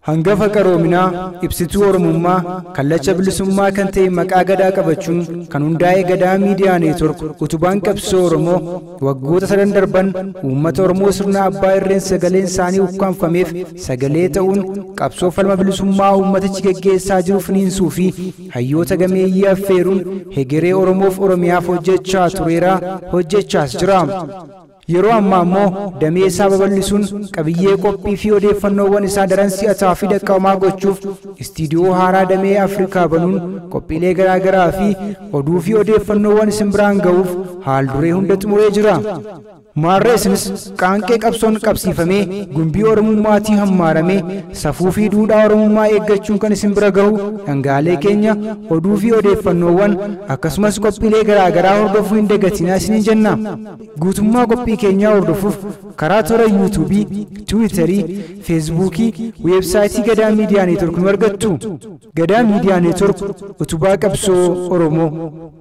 Hangafa qaroominaa, ibsituu Oromummaa, kallacha bilisummaa kan ta'e maqaa Gadaa qabachuun kan hundaa'e Gadaa Miidiyaa Neetwork, utubaan qabsoo Oromoo, waggoota sadan darban uummata Oromoo sirna abbaa irreen sagaleen isaanii ukkaanfameef sagalee ta'uun qabsoo falma bilisummaa uummatichi geggeessaa jiru finiinsuu fi hayyoota gameeyyii affeeruun hegeree Oromoof Oromiyaaf hojjechaa tureera, hojjechaas jira. Yeroo ammaa immoo damee isaa babal'isuun qabiyyee qophii fi odeeffannoowwan isaa daran si'ataa fi dhaqqabamaa gochuuf istiidiyoo haaraa damee Afrikaa banuun qophiilee garaa garaa fi oduu fi odeeffannoowwan isin biraan ga'uuf haal duree hunda xumuree jira. Maarree isinis qaanqee qabsoon qabsiifamee gumbii Oromummaatii hammaaramee safuu fi duudhaa Oromummaa eeggachuun kan isin bira gahu dhangaalee keenya, oduu fi odeeffannoowwan akkasumas qophiilee garaa garaa hordofuu hin dagatinaa isiniin jenna. Guutummaa qophii keenyaa hordofuuf karaa toora Yuutuubii, Tiwiitarii, Feesbuukii, weebsaayitii Gadaa Miidiyaa Neetwork nu argattu. Gadaa Miidiyaa Neetwork, utubaa qabsoo Oromoo.